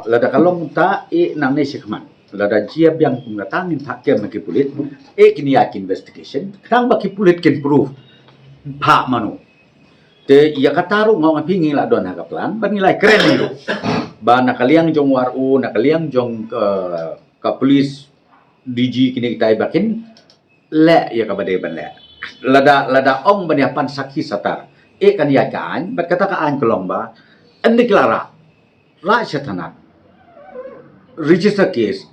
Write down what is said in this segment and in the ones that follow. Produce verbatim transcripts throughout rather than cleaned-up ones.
Lada ka long ta e nangne shi khmat. Lada jia biang kum kata ngin phah kem ha ki pulit. E kin ïa ki investigation. Khnang ba ki pulit kin prove. Phah mano. Te ïa kata ruh nga ong phi ngi la don ha ka plan. Ban ngi la kren ruh. Ba na ka liang jong war u, na ka liang jong ka, ka police D G kine kita ba kin leh ïa kaba dei ban leh. Lada, lada ong ban ïa pan sakhi satar. E kan ïa ka aiñ, bad kata ka aiñ ka long ba. Ynda ki la rah. Rah sha thana. Register case.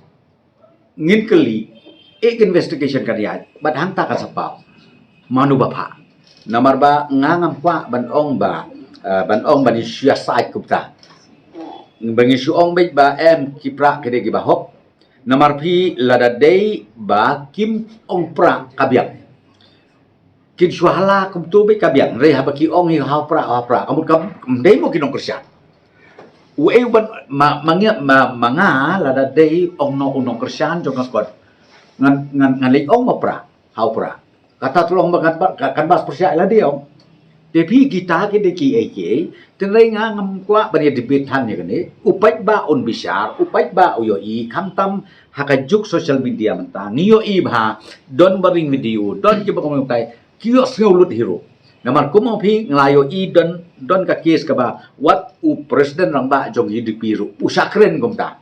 Ngin kylli. E investigation kan ïa. Bad hangta kan sa paw. Mano ba phah. Namar ba nga ngam kwah ban ong ba. Uh, ban ong ban ïa shu ïa sait kumta. Ban ïa shu ong beit ba em ki pra ki dei ki ba hok. Namar phi lada dei ba kim ong pra ka biang. Kin shu hala kumtu beit ka biang. Hynrei haba ki ong hi hau pra, hau pra. Ka mut kam, kam dei mo ki nongkyrshan. U ei u ban, ma, ma nga, ma, ma nga lada dei ong no u nongkyrshan jong ka kot. Ngan, ngan, ngan leit ong ma pra, hau pra. Kata tolong ba kan ba, kan, kan bas pyrshah ïa lade ong. Te phi kita ki dei ki ei ki ei. Te hynrei nga ngam kwah ban ïa debate than ïa kane. U paidbah un bishar, u paidbah u ïohi, khamtam ha ka juk social media mynta. Ngi ïohi bha, don ba ring video, don kiba kum tai, ki ïohsngew lut hi ruh. Namar kum ong phi nga la ïohi don, don ka case kaba, wat u president rangbah jong U D P ruh. U shakren kumta.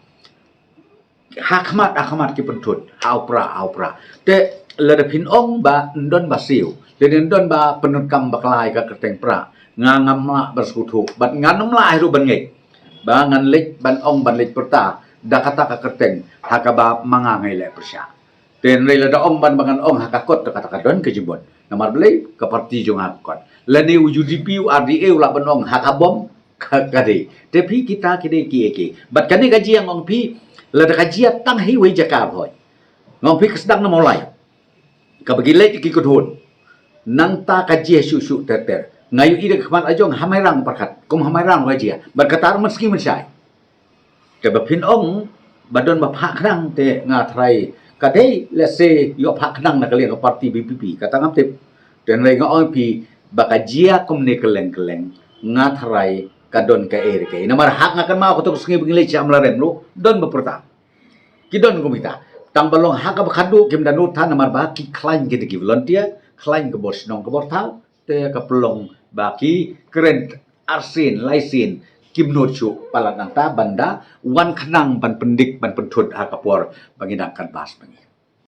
Ha khmat, ha khmat ki pynthut. Hau pra, hau pra. Te lada phin ong ba ndon ba siew. Lada ndon ba pyndonkam ba klai ka kyrteng pra. Nga ngam lah ban sngewthuh. Bad ngan ym lah hi ruh ban ngeit. Ba ngan leit ban ong ban leit pyrta. Da kata ka kyrteng. Ha kaba ma nga ngi leh pyrshah. Te hynrei lada ong ban ba ngan ong ha ka kot da kata ka don ka jingmut. Namar balei ka parti jong nga ka kot. Lane u U D P u R D A u lah ban ong ha ka bom. Ka, ka dei. Te phi kita ki dei ki ei ki ei. Bad kane ka jia nga ong phi, lada ka jia tang hi wei jaka hoi. Nga ong phi ka sdang na Mawlai. Kaba ki leit ki kudhun. Nangta ka jia shuh shuh ter ter. Nga ïohi da ka khmat la jong ha Mairang pyrkhat. Kum ha Mairang ka jia. Bad kata ruh mynsngi mynshai. Te ba phin ong, ba don ba phah khnang te nga tharai. Ka dei, let's say, ïoh phah khnang na ka liang ka parti V P P. Kata ngam tip. Te hynrei nga ong phi, ba ka jia kumne kylleng kylleng. Nga tharai, ka don ka ei re ka ei. Namar hak nga kynmaw kato ka sngi ba ngi leit sha Amlarem ruh, don ba pyrta. Ki don kum kita. Tang ba long ha kaba khadduh kim da nud than namar ba ki khlaiñ ki da ki volunteer, khlaiñ ka bor shnong ka bor thaw, te ka pynlong ba ki kren arsien, laisien, kim nud shuh palat nangta ban da, wan khnang ban pyndik, ban pynthut ha ka por, ba ngi dang kan bas ba ngi.